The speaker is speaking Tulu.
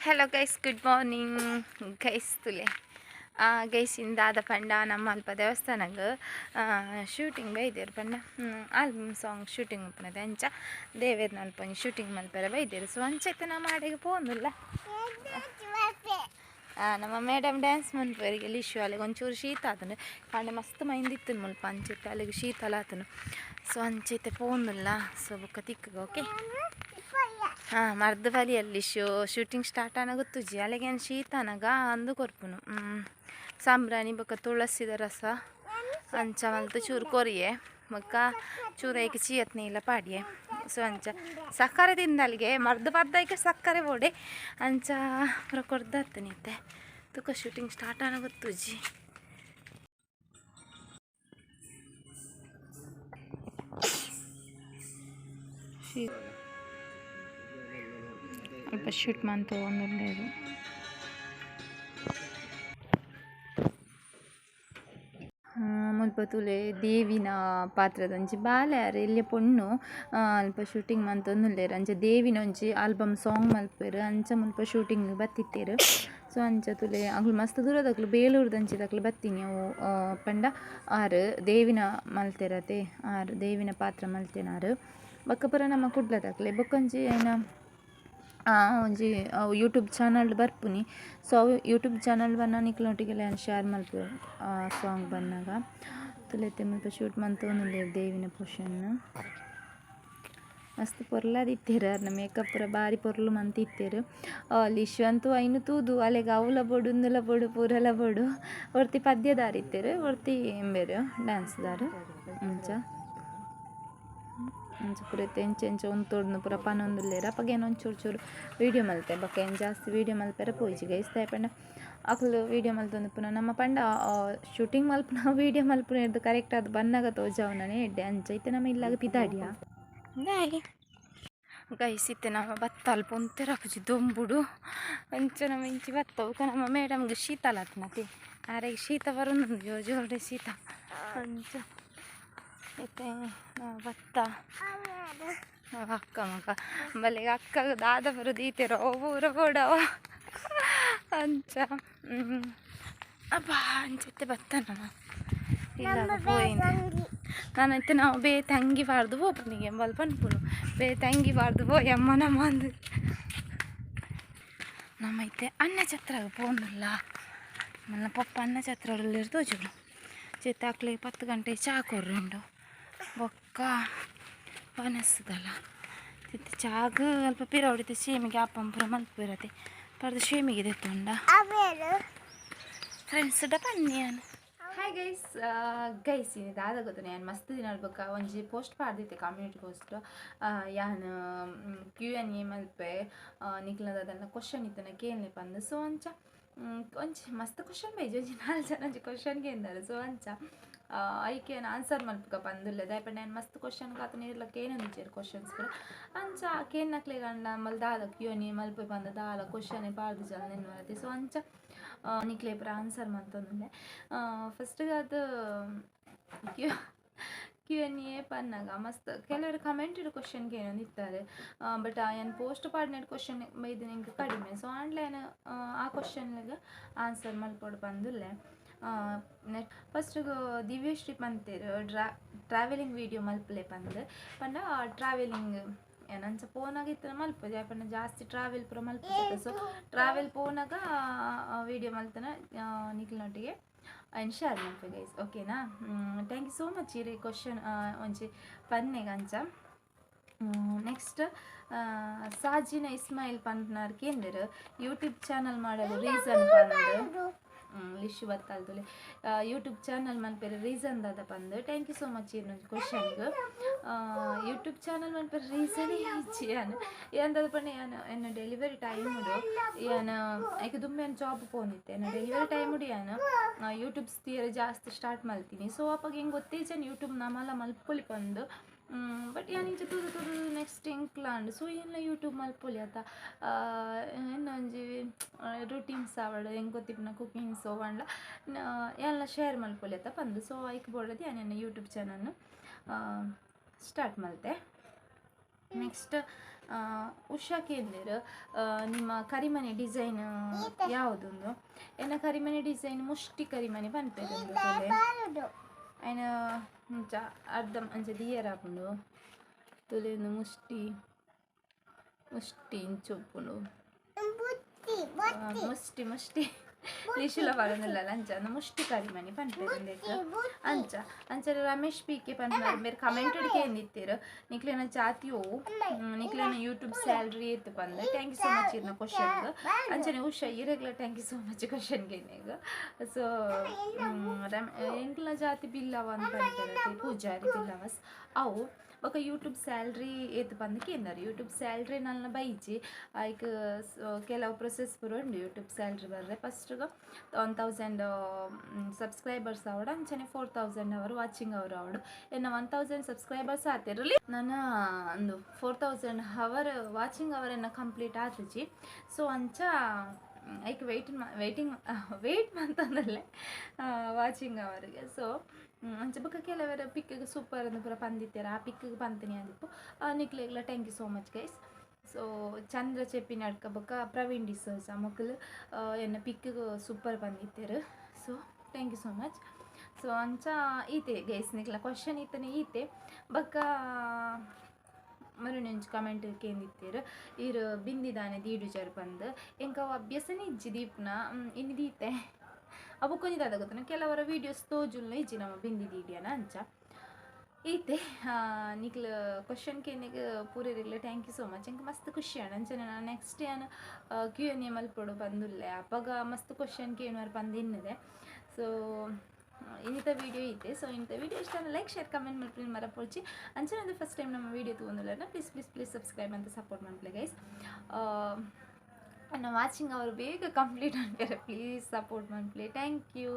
Hello guys, good morning guys. ತುಲೆ ಗೈಸ್ ಇಂದಾದ ಪಂಡ ನಮ್ಮ ಅಲ್ಪ ದೇವಸ್ಥಾನಗ್ ಶೂಟಿಂಗ್ ಬೈದೇರು ಪಂಡ ಆಲ್ಬಮ್ ಸಾಂಗ್ ಶೂಟಿಂಗ್ ಉಪ್ಪುನದೆ ಅಂಚ ದೇವೇರ್ನ ಅಲ್ಪ ಒಂಜಿ ಶೂಟಿಂಗ್ ಮಲ್ಪೆರೆ ಬೈದೇರು. ಸೊ ಅಂಚ ಇತ್ತೆ ನಮ್ಮ ಆಡೆಗೆ ಪೋಂದುಲ್ಲ. ನಮ್ಮ ಮೇಡಮ್ ಡ್ಯಾನ್ಸ್ ಮನ್ಪುವೆರಿಗೆ ಲಿಶು ಅಲೆಗ್ ಒಂಚೂರು ಶೀತ ಆತುಂಡು ಕಾಂಡೆ ಮಸ್ತ್ ಮೈಂದಿತ್ತು ಮುಲ್ಪ ಅಂಚಿತ್ತೆ ಅಲೆಗ್ ಶೀತಲ ಆತುಂಡು. ಸೊ ಅಂಚ ಇತ್ತೆ ಪೋಂದುಲ್ಲ. ಸೊ ಬೊಕ್ಕ ತಿಕ್ಕುಗ ಓಕೆ. ಹಾಂ ಮರ್ದ್ ಬಲಿಯಲ್ಲಿ ಶೂಟಿಂಗ್ ಸ್ಟಾರ್ಟ್ ಆನ ಗೊತ್ತುಜಿ ಅಲೆಗೆ ಏನು ಶೀತ ಆನಗ ಅಂದು ಕೊರ್ಪುನು ಸಾಂಬ್ರಾಣಿ ಬೊಕ್ಕ ತುಳಸಿದ ರಸ ಅಂಚ ಮಲ್ತ್ ಚೂರು ಕೊರಿಯೆ ಬೊಕ್ಕ ಚೂರು ಐಕ್ ಚೀಯತ್ನ ಇಲ್ಲ ಪಾಡಿಯೆ. ಸೊ ಅಂಚ ಸಕ್ಕರೆ ತಿಂದಲ್ಗೆ ಮರ್ದ್ ಪದ್ದೈಕೆ ಸಕ್ಕರೆ ಬೋಡೆ ಅಂಚ ಪೂರ ಕೊರ್ದಾತನಿತ್ತೆ ತುಕ ಶೂಟಿಂಗ್ ಸ್ಟಾರ್ಟ್ ಆನ ಗೊತ್ತುಜಿ. ಅಲ್ಪ ಶೂಟ್ ಮಂತೊಂದುಲ್ಲೆರ್. ಮುಲ್ಪ ತೂಲೆ ದೇವಿನ ಪಾತ್ರದ ಒಂಜಿ ಬಾಲೆ ಆರ್ ಎಲ್ಲ್ಯ ಪೊಣ್ಣು ಅಲ್ಪ ಶೂಟಿಂಗ್ ಮಂತೊಂದುಲ್ಲೆರ್. ಅಂಚ ದೇವಿನ ಒಂಜಿ ಆಲ್ಬಮ್ ಸಾಂಗ್ ಮಲ್ಪುವೆರ್ ಅಂಚ ಮುಲ್ಪ ಶೂಟಿಂಗ್ ಬತ್ತಿತ್ತೆರ್. ಸೊ ಅಂಚ ತೂಲೆ ಅಕುಲು ಮಸ್ತ್ ದೂರದಕುಲು ಬೇಲೂರುದಂಚಿದಕುಲು ಬತ್ತಿನಿ ಅವು ಪಂಡ ಆರ್ ದೇವಿನ ಮಲ್ತೆರತೆ ಆರ್ ದೇವಿನ ಪಾತ್ರ ಮಲ್ತಿನಾರ್. ಬೊಕ್ಕ ಪೂರ ನಮ್ಮ ಕುಡ್ಲದಕ್ಲೆ ಬೊಕೊಂಜಿ ಐನ ಒಂಜಿ ಅವು ಯೂಟ್ಯೂಬ್ ಚಾನಲ್ ಬರ್ಪುನಿ. ಸೊ ಅವು ಯೂಟ್ಯೂಬ್ ಚಾನಲ್ ಬನ್ನ ನಿಕ್ಲ್ನೊಟ್ಟಿಗೆಲ ಯಾನ್ ಶೇರ್ ಮಲ್ಪುವೆ ಸಾಂಗ್ ಬನ್ನಗ. ತೂಲೆ ಇತ್ತೆ ಮುಲ್ಪ ಶೂಟ್ ಮಂತೊಂದುಲ್ಲೆರ್ ದೇವಿನ ಪೋರ್ಷನ್. ಮಸ್ತ್ ಪೊರ್ಲಾದಿತ್ತೆರ್ ಅರ್ನ ಮೇಕಪ್ ಪೂರ ಬಾರಿ ಪೊರ್ಲು ಮಂತಿತ್ತೆರ್. ಲಿಶು ಅಂತೂ ಐನ್ ತೂದು ಅಲೆಗ್ ಅವ್ಲ ಬೋಡು ಉಂದುಲ ಬೋಡು ಪೂರಲ ಬೋಡು. ಒರ್ತಿ ಪದ್ಯದಾರ್ ಇತ್ತೆರ್ ಒರ್ತಿ ಇಂಬೆರ್ ಡ್ಯಾನ್ಸ್ ದಾರ್. ಅಂಚ ಅಂಚ ಪೂರ ಇತ್ತೆ ಎಂಚ ಎಂಚ ಉಂತೊಡ್ಂದ್ ಪೂರ ಪನೊಂದುಲ್ಲೆರ್. ಅಪಗ ಯಾನ್ ಒಂಚೂರು ಚೂರು ವೀಡಿಯೋ ಮಲ್ತೆ ಬೊಕ್ಕ ಯಾನ್ ಜಾಸ್ತಿ ವೀಡಿಯೋ ಮಲ್ಪೆರೆ ಪೋಯಿಜಿ ಗೈಸ್. ದಾಯೆ ಪಂಡ ಅಕುಲು ವೀಡಿಯೋ ಮಲ್ತೊಂದುಪ್ಪುನ ನಮ್ಮ ಪಂಡ ಶೂಟಿಂಗ್ ಮಲ್ಪುನ ವೀಡಿಯೋ ಮಲ್ಪುನೆರ್ದ್ ಕರೆಕ್ಟ್ ಆದ್ ಬನ್ನಗ ತೋಜಾವುನನೇ ಎಡ್ಡೆ. ಅಂಚ ಇತ್ತೆ ನಮ ಇಲ್ಲಗ್ ಪಿದಾಡಿಯ. ದಾಯೆ ಗೈಸ್ ಇತ್ತೆ ನಮ ಬತ್ತ ಅಲ್ಪ ಉಂತೆರಾಪುಜಿ ದೊಂಬುಡು. ಅಂಚ ನಮ ಇಂಚಿ ಬತ್ತ ಬೊಕ ನಮ್ಮ ಮೇಡಮ್ಗೆ ಶೀತಲ ಆತ್ನತೆ ಆರೆಗ್ ಶೀತ ಬರೊಂದುಂಡು ಜೋರು ಜೋರುಡೆ ಶೀತ. ಅಂಚ ಇತ್ತೆ ನಾವು ಬತ್ತ ಅಕ್ಕ ಮಗ ಬಲೆಗ್ ಅಕ್ಕಗ್ ದಾದ ಪೂರ ದೀತೆರ್ ಅವು ಪೂರ ಬೋಡವ ಅಂಚ. ಅಬ್ಬಾ ಅಂಚ ಇತ್ತೆ ಬತ್ತ ನಮ ಇಲ್ಲಗ್ ಪೋಯಿನಿ ನನ ಇತ್ತೆ ನಾವು ಬೇತೆ ಅಂಗಿ ಪಾಡ್ದು ಪೋಪುನಿಗೆ ಎಂಬಲ್ ಪನ್ಪುನು ಬೇತೆ ಅಂಗಿ ಪಾಡ್ದು ಪೋಯಮ್ಮ ನಮ ಅಂದ್. ನಮ ಇತ್ತೆ ಅನ್ನ ಛತ್ರಗ್ ಪೋಂದುಲ್ಲ. ಮಲ್ಲ ಪೊಪ್ಪ ಅನ್ನ ಛತ್ರಡ್ ತೋಜುಂಡು. ಚಿತ್ತ ಅಕ್ಲೆಗ್ 10 ಗಂಟೆ ಚಾ ಕೊರ್ರುಂಡು ಬೊಕ್ಕ ವನಸ್ದಲ್ಲ ಇತ್ತೆ ಚಾಗ್ ಅಲ್ಪ ಪಿರವುಡಿತ್ತೆ ಶೇಮಿಗೆ ಅಪ್ಪಂ ಪೂರ ಮಲ್ಪುವೆರತೆ ಪರ್ದ್ ಶೇಮಿಗೆ ದೆತ್ತೊಂಡ ಫ್ರೆಂಡ್ಸ್ ಡ ಪನ್ನಿ ಯಾನ್. ಹಾಯ್ ಗೈಸ್, ಗೈಸ್ ಇನಿ ದಾದ ಗೊತ್ತುಂಡ ಯಾನ್ ಮಸ್ತ್ ದಿನ ಬೊಕ್ಕ ಒಂಜಿ ಪೋಸ್ಟ್ ಪಾಡ್ದಿತ್ತೆ ಕಮ್ಯುನಿಟಿ ಪೋಸ್ಟ್. ಯಾನ್ ಕ್ಯೂ ಎನ್ ಎ ಮಲ್ಪೆ ನಿಕ್ಲ್ನ ದಾದನ ಕ್ವಶನ್ ಇತ್ತುಂಡ ಕೇನ್ಲೆ ಪಂದ್. ಸೊ ಅಂಚ ಒಂಜಿ ಮಸ್ತ್ ಕ್ವಶನ್ ಬೈಜಿ ಒಂಜಿ 4 ಜನ ಒಂಜಿ ಕ್ವಶನ್ ಕೇಂದರ್. ಸೊ ಅಂಚ ಐಕ್ ಯಾನ್ ಆನ್ಸರ್ ಮಲ್ಪುಗ ಪಂದುಲ್ಲೆ. ದಾಯೆ ಪಂಡ ಯಾನ್ ಮಸ್ತ್ ಕ್ವಶನ್ ಆತನ ಇರ್ಲ ಕೇನೊಂದಿಜ್ಜೆರ್ ಕ್ವಶನ್ಸ್ ಪೂರ. ಅಂಚ ಕೇನ್ನಕ್ಲೆಗ್ ಆಂಡ ನಮ್ಮಲ್ ದಾದ ಕ್ಯೂ ಎನ್ ಎ ಮಲ್ಪೆ ಪಂದ್ ದಾಲ ಕ್ವಶನ್ ಪಾಡ್ದಿಜಲ್ ನೆನ್ವರತಿ. ಸೊ ಅಂಚ ನಿಕ್ಲೆ ಪೂರ ಆನ್ಸರ್ ಮಲ್ತೊಂದುಲ್ಲೆ. ಫಸ್ಟ್ಗಾದ್ ಕ್ಯೂ ಕ್ಯೂ ಎನ್ ಎ ಪನ್ನಗ ಮಸ್ತ್ ಕೆಲವೆರ್ ಕಮೆಂಟೆಡ್ ಕ್ವಶನ್ ಕೇನೊಂದಿತ್ತಾರೆ. ಬಟ್ ಯಾನ್ ಪೋಸ್ಟ್ ಪಾಡ್ನೆಟ್ ಕ್ವಶನ್ ಬೈದಿನ ಎಂಕ್ ಕಡಿಮೆ. ಸೊ ಆಂಡ್ಲ ಯಾನ್ ಆ ಕ್ವಶನ್ಗ್ ಆನ್ಸರ್ ಮಲ್ಪೊಡು ಪಂದುಲ್ಲೆ. ನೆಟ್ ಫಸ್ಟ್ಗ್ ದಿವ್ಯಶ್ರೀ ಪಂತೆರ್ ಟ್ರಾವೆಲಿಂಗ್ ವೀಡಿಯೋ ಮಲ್ಪುಲೆ ಪಂದ್. ಪಂಡ ಟ್ರಾವೆಲಿಂಗ್ ಯಾನ್ ಅಂಚ ಪೋನಾಗ ಇತ್ತುಂಡ ಮಲ್ಪೊಲಿ ದಾಯೆ ಪಂಡ ಜಾಸ್ತಿ ಟ್ರಾವೆಲ್ ಪೂರ ಮಲ್ಪುಜಿ. ಸೊ ಟ್ರಾವೆಲ್ ಪೋನಾಗ ವೀಡಿಯೋ ಮಲ್ತನ ನಿಕ್ಲ್ನೊಟ್ಟಿಗೆ ಐನ್ ಶೇರ್ ಮಲ್ಪೆ ಗೈಸ್ ಓಕೆನಾ. Thank you so much ಇರೆ ಕ್ವಶನ್ ಒಂಜಿ ಪನ್ನೆಗ್ ಅಂಚ. ನೆಕ್ಸ್ಟ್ ಸಾಜಿನ ಇಸ್ಮಾಯಿಲ್ ಪನ್ಪುನಾರ್ ಕೇಂದೆರ್ ಯೂಟ್ಯೂಬ್ ಚಾನಲ್ ಮಾಡಲು ರೀಸನ್ ಪಂದ್. ಲಿಶು ಬತ್ತಾಲ್ತುಲೆ ಯೂಟ್ಯೂಬ್ ಚಾನಲ್ ಮನ್ಪೆರೆ ರೀಸನ್ ದಾದ ಪಂದ್. Thank you so much ಇರ್ನೊಂಜಿ ಕ್ವಶನ್ಗ್. ಯೂಟ್ಯೂಬ್ ಚಾನಲ್ ಮನ್ಪೆರೆ ರೀಸನ್ ಇಜ್ಜಿ. ಯಾನ್ ಯಾನ್ ದಾದ ಪಂಡ ಯಾನ್ ಎನ್ನ ಡೆಲಿವರಿ ಟೈಮುಡು ಯಾನ್ ಐಕ್ ದುಂಬು ಯಾನ್ ಜಾಬ್ ಪೋವೊಂದಿತ್ತೆ. ಎನ್ನ ಡೆಲಿವರಿ ಟೈಮುಡು ಯಾನ್ ಯೂಟ್ಯೂಬ್ ತೂಯೆರೆ ಜಾಸ್ತಿ ಸ್ಟಾರ್ಟ್ ಮಲ್ತೀನಿ. ಸೊ ಅಪಗ ಎಂಕ್ ಗೊತ್ತೇ ಯೂಟ್ಯೂಬ್ ನಮಲ ಮಲ್ಪೊಲಿ ಪಂದ್. ಬಟ್ ಯಾನ್ ಇಂಚ ತೂದು ತೂದು ನೆಕ್ಸ್ಟ್ ಎಂಕ್ಲಾಂಡ್. ಸೊ ಏನ್ಲ ಯೂಟ್ಯೂಬ್ ಮಲ್ಪೊಲಿ ಅತ ಎನ್ನ ಒಂಜಿ ರುಟೀನ್ಸ್ ಆವಡ್ ಎಂಕ್ ಗೊತ್ತಿಪ್ಪುನ ಕುಕಿಂಗ್ಸ್ ಒವ್ವಾಂಡ್ಲ ಯಾನ್ಲ ಶೇರ್ ಮಲ್ಪೊಲಿ ಅತ ಪಂದ್. ಸೊ ಐಕ್ ಬೋಡಾದ್ ಯಾನ್ ಎನ್ನ ಯೂಟ್ಯೂಬ್ ಚಾನಲ್ನ್ ಸ್ಟಾರ್ಟ್ ಮಲ್ತೆ. ನೆಕ್ಸ್ಟ್ ಉಷಾ ಕೇಂದಿರು, ನಿಮ್ಮ ಕರಿಮನೆ ಡಿಸೈನ್ ಯಾವುದೊಂದು? ಎನ್ನ ಕರಿಮನೆ ಡಿಸೈನ್ ಮುಷ್ಟಿ ಕರಿಮನೆ ಪನ್ಪೆರ್. ಐನ ಅಂಚ ಅರ್ಧ ಅಂಚ ದಿಯರ ಆಪುಂಡು. ತೂಲೆ, ಉಂದು ಮುಷ್ಟಿ ಮುಷ್ಟಿ ಇಂಚ ಉಪ್ಪುಂಡು. ಮುಷ್ಟಿ ಮುಷ್ಟಿ ಲಿಶುಲ ಪರೊಂದುಲ್ಲಲ್ಲ, ಅಂಚ ಅಂದ್ ಮುಷ್ಟಿ ಕರಿಮಣಿ ಪನ್ಪೆರ್ ಉಂದೆಕ್ ಅಂಚ. ಅಂಚನೆ ರಮೇಶ್ ಪಿ ಕೆ ಪನ್ಪುನಾರ್ ಮೇರ್ ಕಮೆಂಟ್ ಡ್ ಕೇಂದಿತ್ತೆರ್, ನಿಕ್ಲೆನ ಜಾತಿ ಒವು, ನಿಕ್ಲೆನ ಯೂಟ್ಯೂಬ್ ಸ್ಯಾಲರಿ ಏತ್ ಪಂದ್. Thank you so much ಇರ್ನ ಕ್ವಶನ್. ಅಂಚನೆ Usha, ಇರೆಗ್ಲ thank you so much question ಕೇನೆಗ್. ಸೊ ಎಂಕ್ಲ್ನ ಜಾತಿ ಬಿಲ್ಲವ ಅಂತ ಪನ್ಪೆರ್, ಪೂಜಾರಿ ಬಿಲ್ಲವಸ್ ಅವು. ಬೊಕ ಯೂಟ್ಯೂಬ್ ಸ್ಯಾಲ್ರಿ ಏತ್ ಪಂದ್ ಕೇಂದರ್. ಯೂಟ್ಯೂಬ್ ಸ್ಯಾಲ್ರಿ ನಲ್ನ ಬೈಜಿ. ಐಕ್ ಕೆಲವು ಪ್ರೊಸೆಸ್ ಪೂರ ಉಂಡು. ಯೂಟ್ಯೂಬ್ ಸ್ಯಾಲ್ರಿ ಬರ್ರೆ ಫಸ್ಟ್ಗೆ 1000 ಸಬ್ಸ್ಕ್ರೈಬರ್ಸ್ ಆವಡ್, ಅಂಚನೆ 4000 ಅವರ್ ವಾಚಿಂಗ್ ಅವರ್ ಆವಡ್. ಎನ್ನ 1000 ಸಬ್ಸ್ಕ್ರೈಬರ್ಸ್ ಆತಿರಲಿ, ನನ್ನ ಒಂದು 4000 ಅವರ್ ವಾಚಿಂಗ್ ಅವರ್ ಎನ್ನ ಕಂಪ್ಲೀಟ್ ಆತಿಜಿ. ಸೊ ಅಂಚ ಐಕ್ ವೆಯ್ಟ್ ವೆಯ್ಟಿಂಗ್ ವೆಯ್ಟ್ ಮಂತೊಂದುಲ್ಲೆ ವಾಚಿಂಗ್ ಅವರಿಗೆ. ಸೊ ಅಂಚ ಬೊಕ ಕೆಲವೆರ್ ಪಿಕ್ಕಿಗೆ ಸೂಪರ್ ಅಂದ್ ಪೂರ ಪಂದಿತ್ತೆರ್. ಆ ಪಿಕ್ಕಿಗೆ ಪಂತಿನಿ ಆದಿಪ್ಪು. ನಿಕ್ಲೆಗ್ಲ thank you so much, guys. So ಚಂದ್ರ ಚೆಪ್ಪಿನಡ್ಕ ಬೊಕ ಪ್ರವೀಣ್ ಡಿಸೋಜ ಮೊಕುಲು ಎನ್ನ ಪಿಕ್ಕಿಗೆ ಸೂಪರ್ ಪಂದಿತ್ತೆರ್. So thank you so much. So ಅಂಚ ಈತೆ ಗೈಸ್, ನಿಕ್ಲ ಕ್ವಶನ್ ಇತ್ತನೆ ಈತೆ. ಬೊಕ್ಕ ಮರುಣಂಚು ಕಮೆಂಟ್ ಕೇಂದಿತ್ತೆರ್, ಈರ್ ಬಿಂದಿ ದಾನೆ ದೀಡುಜರ್ ಪಂದ್. ಎಂಕ್ ಅವು ಅಭ್ಯಾಸನೇ ಇಜ್ಜಿ ದೀಪುನ. ಇನಿ ದೀತೆ. ಅವು ಒಂಜಿ ದಾದ ಗೊತ್ತುಂಡ, ಕೆಲವರ ವೀಡಿಯೋಸ್ ತೋಜುಲ್ಲ ಇಜ್ಜಿ ನಮ್ಮ ಬಿಂದಿ ದೀಡಿಯನ. ಅಂಚ ಈತೆ. ನಿಕ್ಲ್ question ಕೇನಿಗ್ ಪೂರೆರೆಗ್ಲ thank you so much. ಎಂಕ್ ಮಸ್ತ್ ಖುಷಿ ಆಂಡ್. ಅಂಚನೆ ನಾನು ನೆಕ್ಸ್ಟ್ ಯಾನ್ ಕ್ಯೂ ಎನ್ ಎ ಮಲ್ಪೊಡು ಪಂದುಲ್ಲೆ. ಅಪಗ ಮಸ್ತ್ ಕ್ವಶನ್ ಕೇನುವರ್ ಪಂದ್ ಎನ್ನುದೆ. ಸೊ ಇನ್ನಿತ ವೀಡಿಯೋ ಇತ್ತೆ. ಸೊ ಇಂಥ ವೀಡಿಯೋ ಇಷ್ಟ ಲೈಕ್, ಶೇರ್, ಕಮೆಂಟ್ ಮಲ್ಪುನ ಮರಪೊಡ್ಚಿ. ಅಂಚನೆ ಫಸ್ಟ್ ಟೈಮ್ ನಮ್ಮ ವೀಡಿಯೋ ತೂವೊಂದುಲ್ಲೆರ್ನ ಪ್ಲೀಸ್ ಪ್ಲೀಸ್ ಪ್ಲೀಸ್ ಸಬ್ಸ್ಕ್ರೈಬ್ ಅಂತ ಸಪೋರ್ಟ್ ಮನ್ಪುಲೆ ಗೈಸ್. ನನ್ನ ವಾಚಿಂಗ್ ಅವರ್ ಬೇಗ ಕಂಪ್ಲೀಟ್ ಅನ್ಪೆರೆ ಪ್ಲೀಸ್ ಸಪೋರ್ಟ್ ಮನ್ಪುಲೆ. Thank you.